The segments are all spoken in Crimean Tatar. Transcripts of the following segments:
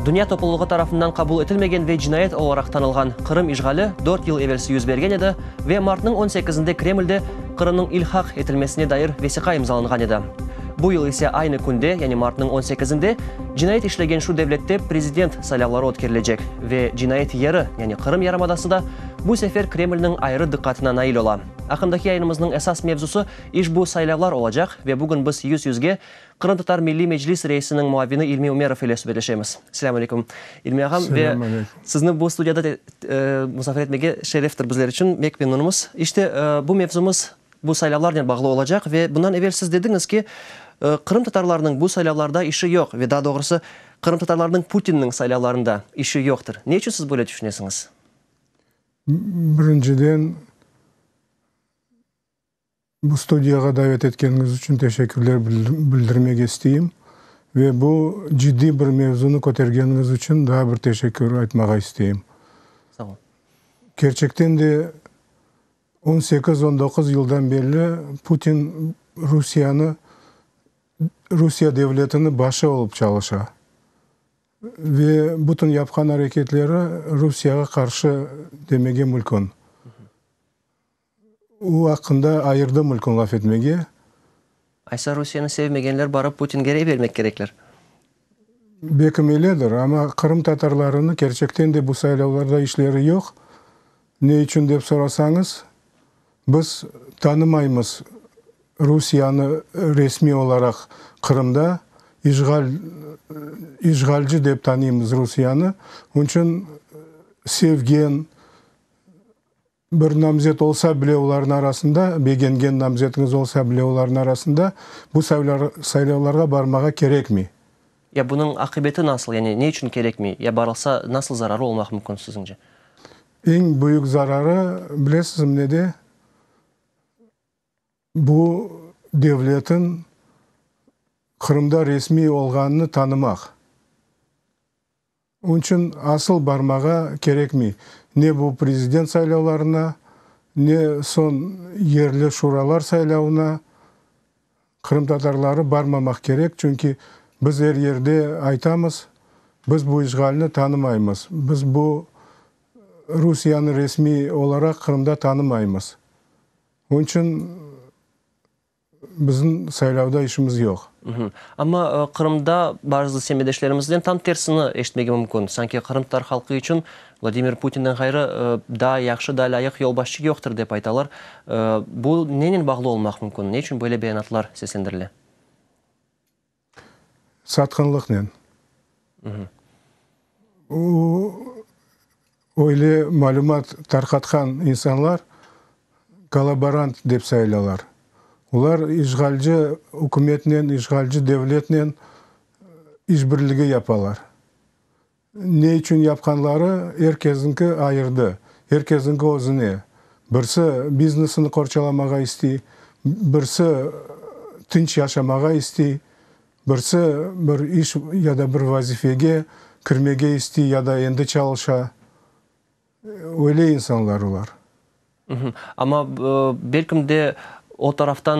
Dünya toplulığı tarafından qabul etilmegen ve cinayet olaraq tanılğan Qırım işğali dört yıl evelsi yüz bergen edi ve martnıñ on sekizinde Kremlde Qırımnıñ ilhaq etilmesine dair vesiqa imzalanğan edi. Bu yıl ise aynı künde, yani martnıñ on sekizinde, cinayet işlegen şu devlette prezident saylavları ötkerilecek ve cinayet yeri, yani Qırım yarımadası da bu sefer Kremlniñ ayrı diqqatına nail ola. Aqımdaki yayınımıznıñ esas mevzusı işbu saylavlar olacaq ve bugün biz yüz-yüzge Qırımtatar Milliy Meclis reisiniñ muavini İlmi Ümerov ile subetleşemiz. Selâm aleyküm, İlmi ağam. Ve sizni bu studiyada musafir etmege şereftir bizler içün, bek memnunımız. İşte, bu mevzumız bu saylavlarnen bağlı olacaq ve bundan evel siz dediñiz ki, qırımtatarlarnıñ bu saylavlarda işi yoq ve daa doğrusı, qırımtatarlarnıñ Putinniñ saylavlarında işi yoqtır. Ne içün siz böyle tüşünesiñiz? Birinciden, Bu studiyağa davet etkeniñiz içün teşekkürler bildirmege isteyim ve bu ciddiy bir mevzunı kötergeniñiz içün daa bir teşekkür aytmağa isteyim. Sağ olun. Kerçekten de on sekiz, on doquz yıldan berli Putin Rusiyanı, Rusiye devletini başı olıp çalışa ve bütün yapqan areketleri Rusiyağa qarşı demege mülkün. O aqqında ayırdı mülkün laf etmege. Aysa Rusiyeni sevmegenler barıp Putinge rey bermek kerekler. Bekim öyledir, amma Qırım tatarlarını kerçekten de bu saylavlarda işleri yoq. Ne içün dep sorasañız, biz tanımaymız Rusiyanı resmiy olaraq Qırımda, işğal, işğalci dep tanıymız Rusiyanı. Onıñ içün sevgen, Bir namzet olsa bile olarnıñ arasında, begengen namzetiñiz olsa bile olarnıñ arasında, bu saylavlarğa barmağa kerekmey. Ya bunıñ aqibeti nasıl, yani ne içün kerekmey? Ya barılsa, nasıl zararı olmaq mümkün siziñce? Eñ büyük zararı, bilesizmi nede? Bu devletin Qırımda resmiy olğanını tanımaq. Onıñ içün asıl barmağa kerekmey, ne bu prezident saylavlarına, ne soñ yerli şuralar saylavına qırımtatarları barmamaq kerek, çünki biz er yerde aytamız, biz bu işğalni tanımaymız, biz bu Rusiyanı resmiy olaraq Qırımda tanımaymız. Onıñ içün Bizim saylavda işimiz yoq. Amma Qırımda bazı semetdeşlerimizden tam tersini eşitmege mümkün. Sanki qırımtatar halqı içün Vladimir Putinden ğayrı daa yahşı, daa lâyıq yolbaşçı yoqtır, dep aytalar. Bu nenen bağlı olmaq mümkün? Ne içün böyle beyanatlar seslendirile? Satqınlıqnen. O, öyle malümat tarqatqan insanlar kollaborant dep sayılalar. Olar işğalci ükümetnen, işğalci devletnen işbirligi yapalar. Ne içün yapqanları er kesniñki ayırdı, er kesniñki özüne. Birsi biznesini qorçalamağa istey, birsi tınç yaşamağa istey, birsi bir iş ya da bir vazifege kirmege istey ya da endi çalışa. Öyle insanlar olar. Amma belkim de o taraftan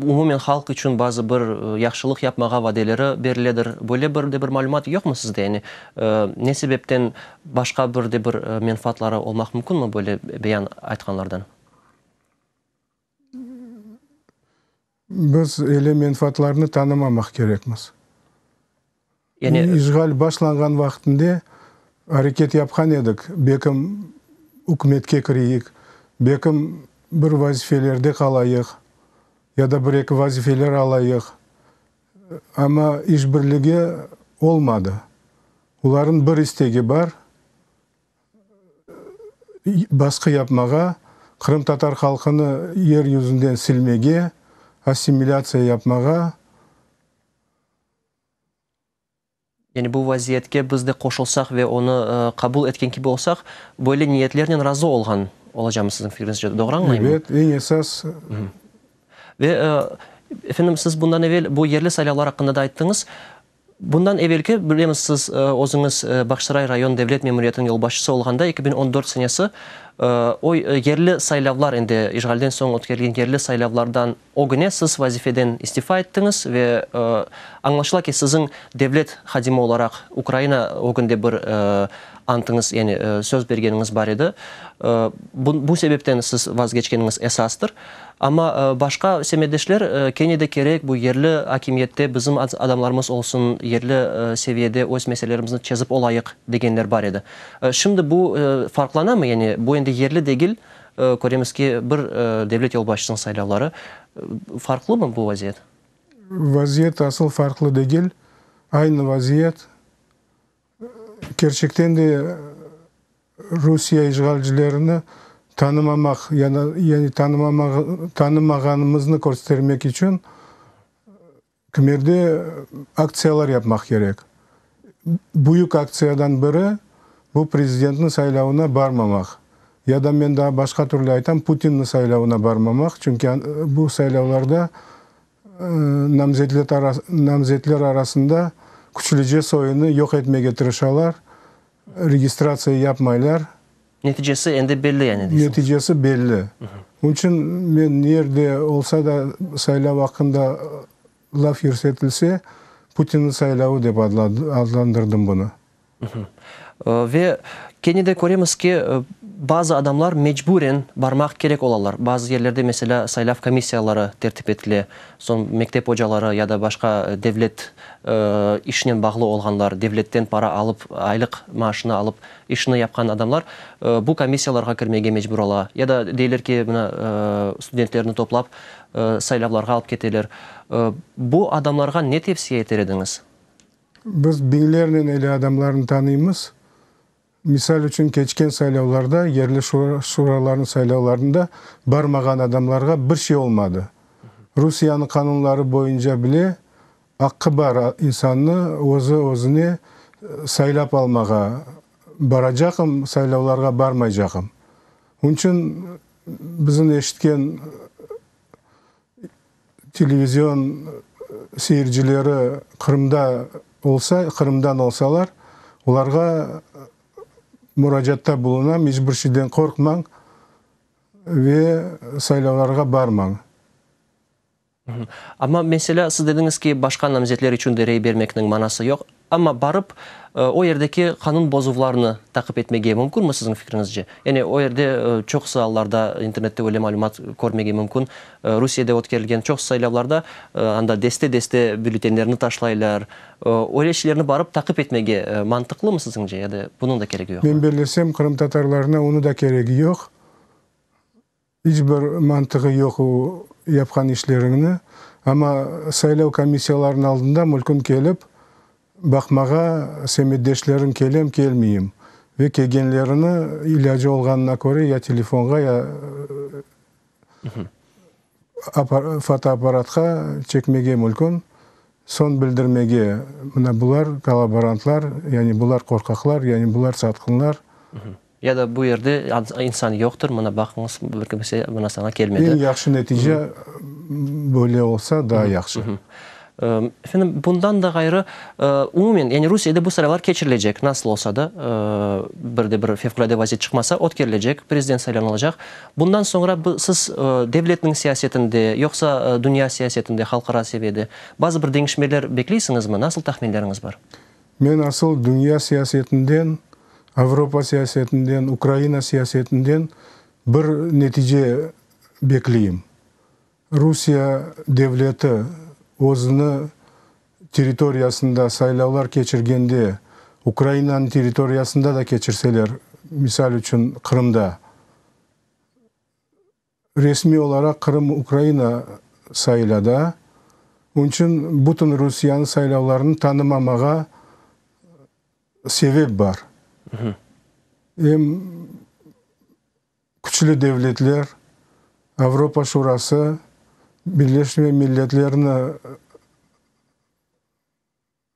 umumen halq içün bazı bir yahşılıq yapmağa vadeleri beriledir. Böyle bir de bir malümat yoqmı sizde? Yani ne sebepten başqa bir de bir menfaatları olmaq mümkünmi böyle beyan aytqanlardan? Biz öyle menfaatlarnı tanımamaq kerekmiz. Yani işğal başlanğan vaqtında areket yapqan edik, bekim ükümetke kireyik, bekim bir vazifelerde qalayıq ya da bir-eki vazifeler alayıq, amma işbirligi olmadı. Olarnıñ bir istegi bar, basqı yapmağa, qırımtatar halqını yer yüzünden silmege, assimilâtsiya yapmağa. Yani bu vaziyetke biz de qoşulsaq ve onı qabul etken kibi olsaq, böyle niyetlernen razı olğan olacamız siziñ fikriñizce, doğru añlayımmı? Ebet, eñ esas. Ve, efendim, siz bundan evel bu yerli saylavlar aqqında da ayttıñız. Bundan evelki, bilemiz, siz özüñiz Bağçasaray rayon devlet memuriyetiniñ yolbaşçısı olğanda, 2014 senesi. O yerli saylavlar, endi işğalden soñ ötkerilgen yerli saylavlardan ögüne siz vazifeden istifa ettiñiz ve añlaşıla ki, siziñ devlet hadimi olaraq Ukraina ögünde bir antıñız, yani söz bergeniñiz bar edi. Bu sebepten siz vazgeçkeniñiz esastır. Amma başqa semetdeşler kene de kerek, bu yerli akimiyette bizim adamlarımız olsun, yerli seviyede öz meselelerimizni çezip olayıq, degenler bar edi. Şimdi bu farqlanamı? Yani bu endi yerli degil, köremiz ki, bir devlet yolbaşçısınıñ saylavları. Farqlımı bu vaziyet? Vaziyet asıl farqlı degil, aynı vaziyet. Kerçekten de Rusiye işğalcilerini tanımamaq, yani tanımağanımıznı köstermek içün kimerde aktsiyalar yapmaq kerek. Büyük aktsiyadan biri, bu prezidentniñ saylavına barmamaq. Ya da men daa başqa türlü aytam, Putinniñ saylavına barmamaq, çünki bu saylavlarda namzetler arasında küçlüce soyunı yoq etmege tırışalar, registratsiya yapmaylar. Neticesi endi belli yani deysiñiz. Neticesi belli. Onıñ içün men nerde olsa da saylav aqqında laf yürsetilse, Putinniñ saylavı dep adlandırdım bunı. Ve kene de köremiz ki, bazı adamlar mecburen barmaq kerek olalar. Bazı yerlerde, meselâ, saylav komissiyaları tertip etile. Soñ mektep ocaları ya da başqa devlet işinen bağlı olğanlar, devletten para alıp, aylıq maaşını alıp işini yapqan adamlar bu komissiyalarğa kirmege mecbur ola. Ya da deyler ki, mına, studentlerni toplap, saylavlarğa alıp keteler. Bu adamlarğa ne tevsiye eter ediñiz? Biz biñlernen öyle adamlarnı tanıymız. Misal içün, keçken saylavlarda, yerli şuralarnıñ saylavlarında barmağan adamlarğa bir şey olmadı. Rusiyeniñ qanunları boyunca bile aqqı bar insannı özü özüne saylap almağa, baracaqım saylavlarğa, barmaycaqım. Onıñ içün bizim eşitken Televizion seyircileri Qırımda olsa, Qırımdan olsalar, olarğa muracaatta bulunam, iç bir şeyden qorqmañ ve saylavlarğa barmañ. Amma, meselâ, siz dediñiz ki, başqa namzetler içün de rey bermekniñ manası yoq. Amma barıp, o yerdeki qanun bozuvlarnı taqip etmege mümkünmi, siziñ fikriñizce? Yani o yerde çoqusı allarda internette öyle malümat körmege mümkün, Rusiyede ötkerilgen çoq saylavlarda anda deste-deste bülletenlerni taşlaylar. Öyle şeylerni barıp taqip etmege mantıqlımı siziñce ya da bunıñ da keregi yoqmı? Men bellesem, qırımtatarlarına onı da keregi yoq. İç bir mantığı yoq o yapqan işleriñni, amma saylav komissiyalarınıñ aldında mülkün kelip baqmağa semetdeşleriñ kelem, kelmeyim ve kelgenlerini ilâcı olğanına köre ya telefonğa, ya fotoapparatqa çekmege mülkün, soñ bildirmege, mına bular kollaborantlar, yani bular qorqaqlar, yani bular satqınlar. Ya da bu yerde insan yoqtır, mına baqıñız, bir kimse mına saña kelmedi. Eñ yahşı netice böyle olsa, daa yahşı. Efendim, bundan da ğayrı, umumen, yani Rusiyede bu saylavlar keçirilecek, nasıl olsa da, bir de bir fevqulâde vaziyet çıqmasa, ötkerilecek, prezident saylanılacaq. Bundan soñra siz devletniñ siyasetinde, yoqsa dünya siyasetinde, halqara seviyede bazı bir deñişmeler bekleysiñizmi? Nasıl tahminleriñiz bar? Men asıl dünya siyasetinden, Avropa siyasetinden, Ukraina siyasetinden bir netice bekleyim. Rusiye devleti özüni territoriyasında saylavlar keçirgende, Ukrainanıñ territoriyasında da keçirseler, misal içün Qırımda, Resmiy olaraq Qırım Ukraina sayıla da, onıñ içün bütün Rusiyeniñ saylavlarını tanımamağa sebep bar. Em küçlü devletler, Avropa Şurası, Birleşme Milletlerni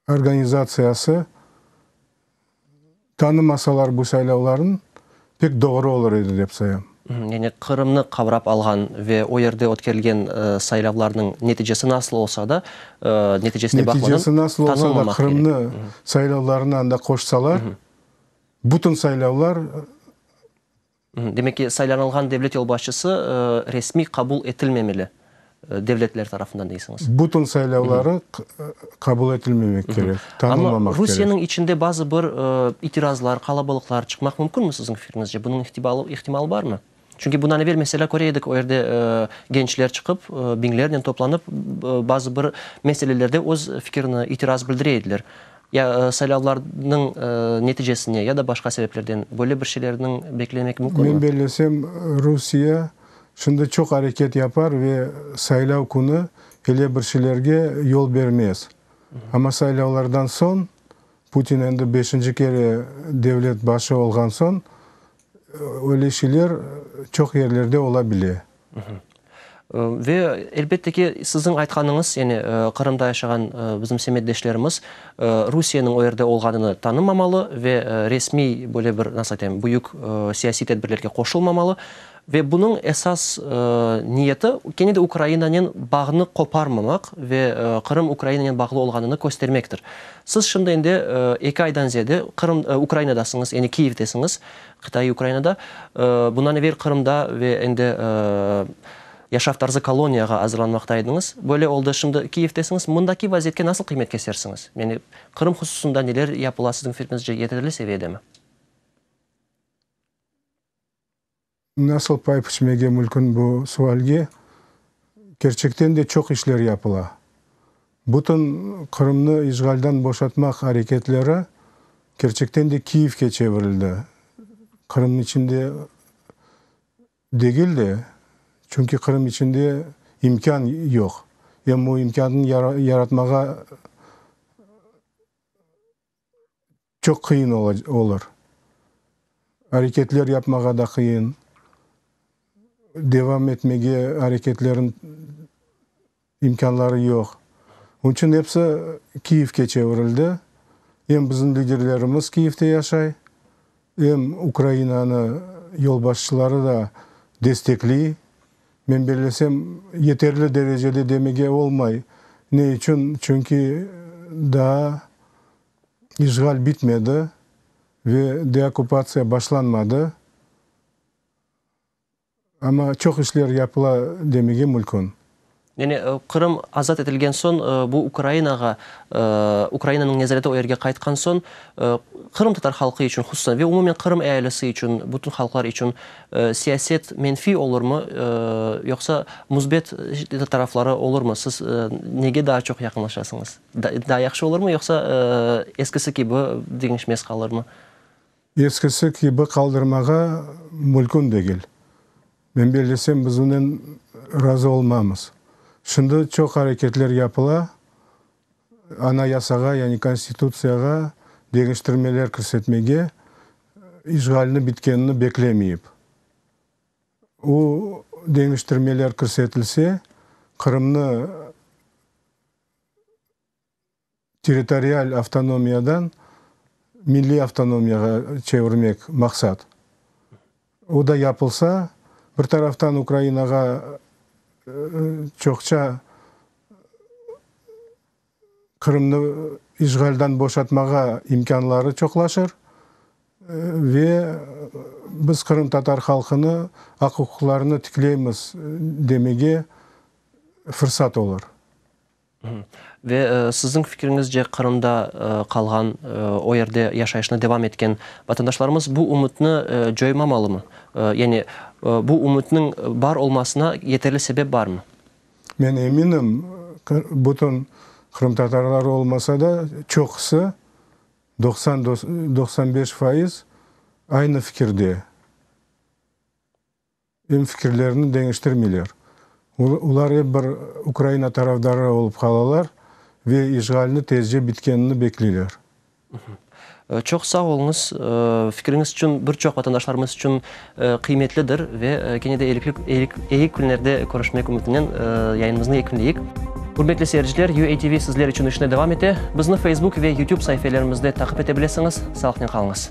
Organizatsiyası tanımasalar bu saylavlarnı pek doğru olur edi dep sayam. Yani Qırımnı qavrap alğan ve o yerde ötkerilgen saylavlarnıñ neticesi nasıl olsa da, neticesine baqmadan Neticesi nasıl olsa da Qırımnı saylavlarına anda qoşsalar, bütün saylavlar. Demek ki, saylanılğan devlet yolbaşçısı resmiy qabul etilmemeli devletler tarafından deysiñiz. Bütün saylavları qabul etilmemek kerek, tanılmamaq kerek. Amma Rusiyeniñ içinde bazı bir itirazlar, qalabalıqlar çıqmaq mümkünmi siziñ fikriñizce? Bunıñ ihtimalı barmı? Çünki bundan evel, meselâ, köre edik, o yerde gençler çıqıp, biñlernen toplanıp, bazı bir meselelerde öz fikirini, itiraz bildire ediler. Ya saylavlarnıñ neticesine, ya da başqa sebeplerden böyle bir şeylerniñ beklemek mümkünmi? Men bellesem, Rusiye şimdi çoq areket yapar ve saylav künü ele bir şeylerge yol bermez. Amma saylavlardan soñ, Putin endi beşinci kere devlet başı olğan soñ, öyle şeyler çoq yerlerde ola bile. Ve, elbette ki, siziñ aytqanıñız, yani Qırımda yaşağan bizim semetdeşlerimiz Rusiyeniñ o yerde olğanını tanımamalı ve resmiy böyle bir, nasıl aytayım, büyük siyasiy tedbirlerge qoşulmamalı. Ve bunıñ esas niyeti kene de Ukrainanen bağnı qoparmamaq ve Qırım Ukrainanen bağlı olğanını köstermektir. Siz şimdi endi eki aydan ziyade Qırım, Ukrainadasıñız, yani Kiyevdesiñiz. Qıtaiy Ukrainada, bundan evel Qırımda ve endi yaşav tarzı koloniyağa azırlanmaqta ediñiz. Böyle oldı, şimdi Kiyevdesiñiz. Mındaki vaziyetke nasıl qıymet kesersiñiz? Yani Qırım hususında neler yapıla, siziñ fikriñizce, yeterli seviyedemi? Nasıl pay piçmege mülkün bu sualge? Kerçekten de çoq işler yapıla. Bütün Qırımnı işğaldan boşatmaq areketleri kerçekten de Kiyevke çevirildi. Qırım içinde degil de, çünki Qırım içinde imkân yoq. Em bu imkânnı yaratmağa Çoq qıyın olur. Areketler yapmağa da qıyın. Devam etmege areketlerin imkânları yoq. Onıñ içün episi Kiyevke çevirildi. Em bizim liderlerimiz Kiyevde yaşay, em Ukrainanı yolbaşçıları da destekley. Men bellesem, yeterli derecede demege olmay. Ne içün? Çünki daa işğal bitmedi ve deokkupatsiya başlanmadı. Amma çoq işler yapıla demege mülkün. Yani Qırım azat etilgen soñ, bu Ukrainağa, Ukrainanıñ nezareti o yerge qaytqan soñ, qırımtatar halqı içün hususan ve umumen Qırım ealisi içün, bütün halqlar içün siyaset menfiy olurmı, yoqsa müsbet tarafları olurmı? Siz nege daa çoq yaqınlaşasıñız? Daa yahşı olurmı, yoqsa eskisi kibi deñişmez qalırmı? Eskisi kibi qaldırmağa mülkün degil. Men bellesem, biz bunen razı olmamız. Şimdi çoq areketler yapıla, Anayasağa, yani Konstitutsiyağa deñiştirmeler kirsetmege, işğalni bitkenini beklemeyip. O deñiştirmeler kirsetilse, Qırımnı territorial avtonomiyadan milliy avtonomiyağa çevirmek maqsat. O da yapılsa, bir taraftan Ukrainağa çoqça Qırımnı işğaldan boşatmağa imkânları çoqlaşır ve biz qırımtatar halqını aq-uquqlarını tikleymiz demege fırsat olur. Ve siziñ fikriñizce, Qırımda qalğan, o yerde yaşayışını devam etken vatandaşlarımız bu ümütni coymamalımı? Yani bu ümütniñ bar olmasına yeterli sebep barmı? Men eminim, bütün qırımtatarlar olmasa da, çoqusı, 90, 95%, aynı fikirde. Em fikirlerini deñiştirmeyler. Olar ep bir Ukraina tarafdarı olıp qalalar ve işğalni tezce bitkenini bekleyler. Çoq sağ oluñız. Fikriñiz içün bir çoq vatandaşlarımız içün qıymetlidir ve kene de eyi künlerde körüşmek ümütinen yayınımıznı yekünleyik. Ürmetli seyirciler, UATV sizler içün işini devam ete. Bizni Facebook ve YouTube saifelerimizde taqip ete bilesiñiz. Sağlıqnen qalıñız.